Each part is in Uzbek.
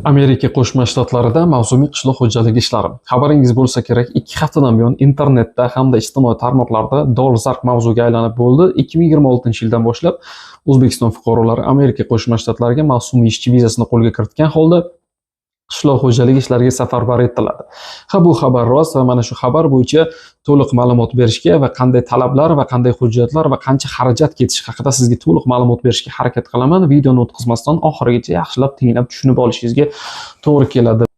Amerika Qo'shma Shtatlarida mavsumiy qishloq xo'jaligi ishlari. Xabaringiz bo'lsa kerak, 2 haftadan buyon internetda hamda ijtimoiy tarmoqlarda dolzarb mavzuga aylanib bo'ldi. 2026-yildan boshlab O'zbekiston fuqarolari Amerika Qo'shma Shtatlariga mavsumiy ishchi vizasini qo'lga kiritgan holda qishloq xo'jaligi ishlariga safarbar etiladi. Ha, bu xabar rost va mana shu xabar bo'yicha to'liq ma'lumot berishga va qanday talablar va qanday hujjatlar va qancha xarajat ketishi haqida sizga to'liq ma'lumot berishga harakat qilaman. Videoni o'tkazmasdan oxirigacha yaxshilab tinglab tushunib olishingizga to'g'ri keladi.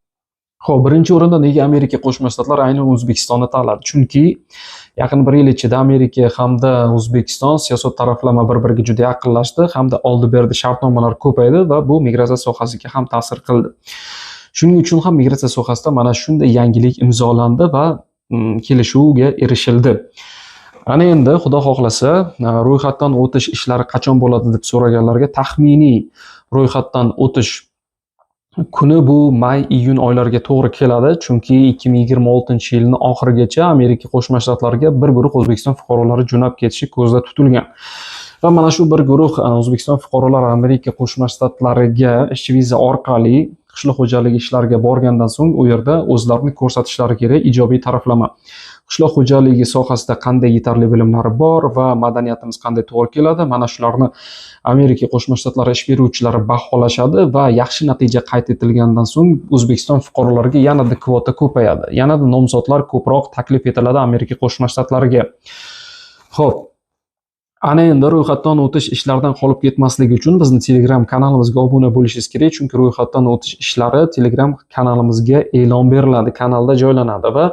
Xo'p, birinchi o'rinda nega Amerika Qo'shma Shtatlari aynan O'zbekistonni tanladi? Chunki yaqin bir yil ichida Amerika hamda O'zbekiston siyosat taraflama bir-biriga juda yaqinlashdi hamda oldi-berdi shartnomalar ko'paydi va bu migratsiya sohasiga ham ta'sir qildi. Shuning uchun ham migratsiya sohasida mana shunday yangilik imzolandi va kelishuvga erishildi. Ana endi, Xudo xohlasa, ro'yxatdan o'tish ishlari qachon bo'ladi deb so'raganlarga taxminiy ro'yxatdan o'tish kuni bu may, iyun oylariga to'g'ri keladi, chunki 2026-yilni oxirigacha Amerika Qo'shma Shtatlariga bir guruh O'zbekiston fuqarolari jo'nab ketishi ko'zda tutilgan. Va mana shu bir guruh O'zbekiston fuqarolari Amerika Qo'shma Shtatlariga ishchi viza orqali qishloq xo'jaligi ishlariga borgandan so'ng u yerda o'zlarini ko'rsatishlari kerak ijobiy taraflama. Qishloq xo'jaligi sohasida qanday yetarli bilimlari bor va madaniyatimiz qanday to'g'ri keladi, mana shularni Amerika Qo'shma Shtatlari ish beruvchilari baholashadi va yaxshi natija qayd etilgandan so'ng O'zbekiston fuqarolariga yanada kvota ko'payadi. Yanada nomzodlar ko'proq taklif etiladi Amerika Qo'shma Shtatlariga. Xo'p, ana endi ro'yxatdan o'tish ishlaridan qolib ketmasligi uchun bizni Telegram kanalimizga obuna bo'lishingiz kerak, chunki ro'yxatdan o'tish ishlari Telegram kanalimizga e'lon beriladi, kanalda joylanadi va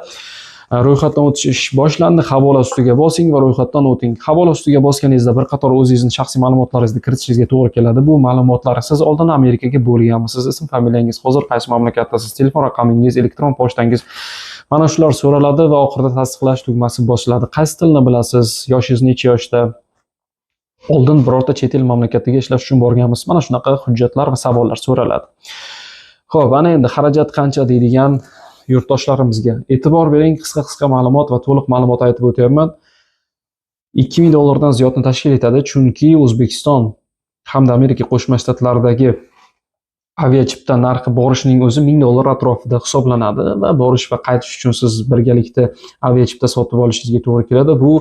ro'yxatdan o'tish ish boshlandi, havola ustiga bosing va ro'yxatdan o'ting. Havola ustiga bosganingizda bir qator o'zingizni shaxsiy ma'lumotlaringizni kiritishingizga to'g'ri keladi. Bu ma'lumotlar: siz oldin Amerikaga bo'lganmisiz, ism familiyangiz, hozir qaysi mamlakatdasiz, telefon raqamingiz, elektron pochtangiz, mana shular so'raladi va oxirida tasdiqlash tugmasi bosiladi. Qaysi tilni bilasiz, yoshingiz necha yoshda, oldin birorta chet el mamlakatiga ishlash uchun borganmisiz? Mana shunaqa hujjatlar va savollar so'raladi. Xo'p, ana endi xarajat qancha deydigan yurtdoshlarimizga e'tibor bering, qisqa-qisqa ma'lumot va to'liq ma'lumot aytib o'tyapman. 2000 dollardan ziyodni tashkil etadi, chunki O'zbekiston hamda Amerika Qo'shma Shtatlaridagi aviachipta narxi borishning o'zi 1000 dollar atrofida hisoblanadi va borish va qaytish uchun siz birgalikda aviachipta sotib olishingizga to'g'ri keladi. Bu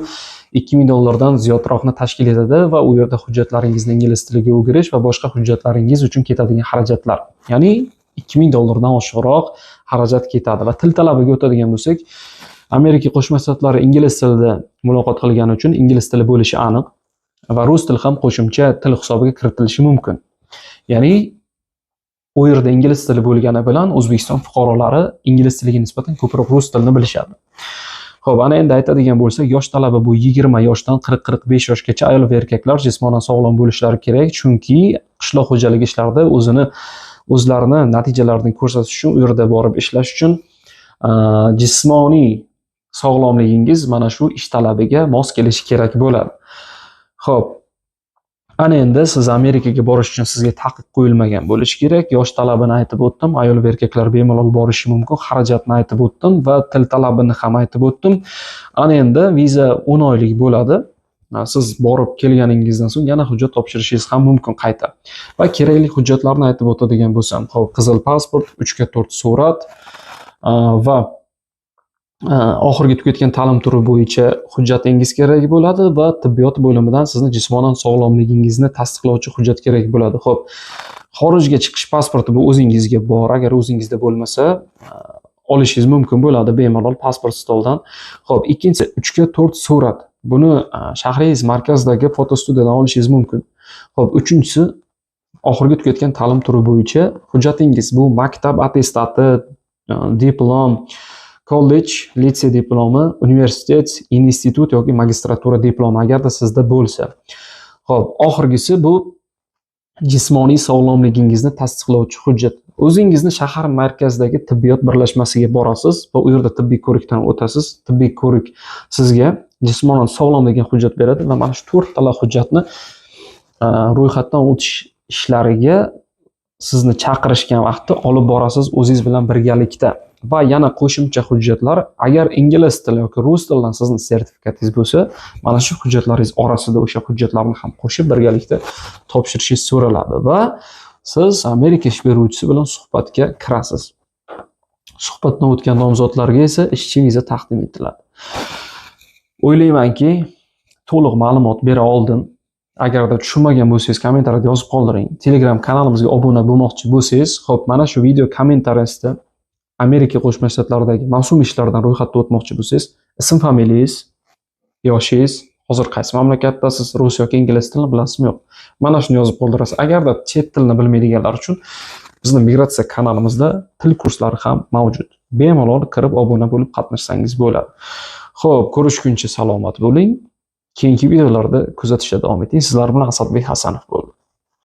2000 dollardan ziyodroqni tashkil etadi va u yerda hujjatlaringizni ingliz tiliga o'girish va boshqa hujjatlaringiz uchun ketadigan xarajatlar. Ya'ni 2000 dollardan oshiqroq xarajat ketadi. Va til talabiga o'tadigan bo'lsak, Amerika Qo'shma Shtatlari ingliz tilida muloqot qilgani uchun ingliz tili bo'lishi aniq va rus tili ham qo'shimcha til hisobiga kiritilishi mumkin. Ya'ni u yerda ingliz tili bo'lgani bilan O'zbekiston fuqarolari ingliz tiliga nisbatan ko'proq rus tilini bilishadi. Xo'p, ana endi aytadigan bo'lsak, yosh talabi bu 20 yoshdan 40-45 yoshgacha ayol va erkaklar jismonan sog'lom bo'lishlari kerak, chunki qishloq xo'jaligi ishlarida o'zlarini natijalarini ko'rsatish uchun, u yerda borib ishlash uchun jismoniy sog'lomligingiz mana shu ish talabiga mos kelishi kerak bo'ladi. Xo'p, ana endi siz Amerikaga borish uchun sizga taqiq qo'yilmagan bo'lishi kerak. Yosh talabini aytib o'tdim. Ayol va erkaklar bemalol borishi mumkin. Xarajatni aytib o'tdim va til talabini ham aytib o'tdim. Ana endi viza 10 oylik bo'ladi. Siz borib kelganingizdan so'ng yana hujjat topshirishingiz ham mumkin qayta. Va kerakli hujjatlarni aytib o'tadigan bo'lsam, xo'p, qizil pasport, 3 ga 4 surat va oxirgi tugatgan ta'lim turi bo'yicha hujjatingiz kerak bo'ladi va tibbiyot bo'limidan sizni jismonan sog'lomligingizni tasdiqlovchi hujjat kerak bo'ladi. Xo'p, xorijga chiqish pasporti bu o'zingizga bor. Agar o'zingizda bo'lmasa, olishingiz mumkin bo'ladi bemalol pasport stoldan. Xo'p, ikkinchisi 3 ga 4 surat. Buni shahringiz markazidagi fotostudiyadan olishingiz mumkin. Xo'p, uchinchisi oxirgi tugatgan ta'lim turi bo'yicha hujjatingiz. Bu maktab attestati, diplom, kollej, litsey diplomi, universitet, institut yoki magistratura diplomi agarda sizda bo'lsa. Xo'p, oxirgisi bu jismoniy sog'lomligingizni tasdiqlovchi hujjat. O'zingizni shahar markazidagi tibbiyot birlashmasiga borasiz va u yerda tibbiy ko'rikdan o'tasiz. Tibbiy ko'rik sizga jismonan sog'lom degan hujjat beradi va mana shu to'rttala hujjatni ro'yxatdan o'tish ishlariga sizni chaqirishgan vaqtda olib borasiz o'zingiz bilan birgalikda. Va yana qo'shimcha hujjatlar, agar ingliz tili yoki rus tilidan sizni sertifikatingiz bo'lsa, mana shu hujjatlaringiz orasida o'sha hujjatlarni ham qo'shib birgalikda topshirishingiz so'raladi va Siz Amerika ish beruvchisi bilan suhbatga kirasiz. Suhbatdan o'tgan nomzodlarga esa ishchi viza taqdim etiladi. O'ylaymanki, to'liq ma'lumot bera oldim. Agarda tushunmagan bo'lsangiz, kommentariyada yozib qoldiring. Telegram kanalimizga obuna bo'lmoqchi bo'lsangiz, xo'p, mana shu video kommentariyasida Amerika Qo'shma Shtatlaridagi mavsumiy ishlardan ro'yxatdan o'tmoqchi bo'lsangiz, ism, familiyangiz, yoshingiz, hozir qaysi mamlakatdasiz, rus yoki ingliz tilini bilasizmi, yo'q. Mana shuni yozib qoldirasiz. Agarda chet tilini bilmaydiganlar uchun bizni migratsiya kanalimizda til kurslari ham mavjud. Bemalol kirib obuna bo'lib qatnashsangiz bo'ladi. Xo'p, ko'rishguncha salomat bo'ling. Keyingi videolarda kuzatishda davom eting. Sizlar bilan Asadbek Hasanov bo'ldi.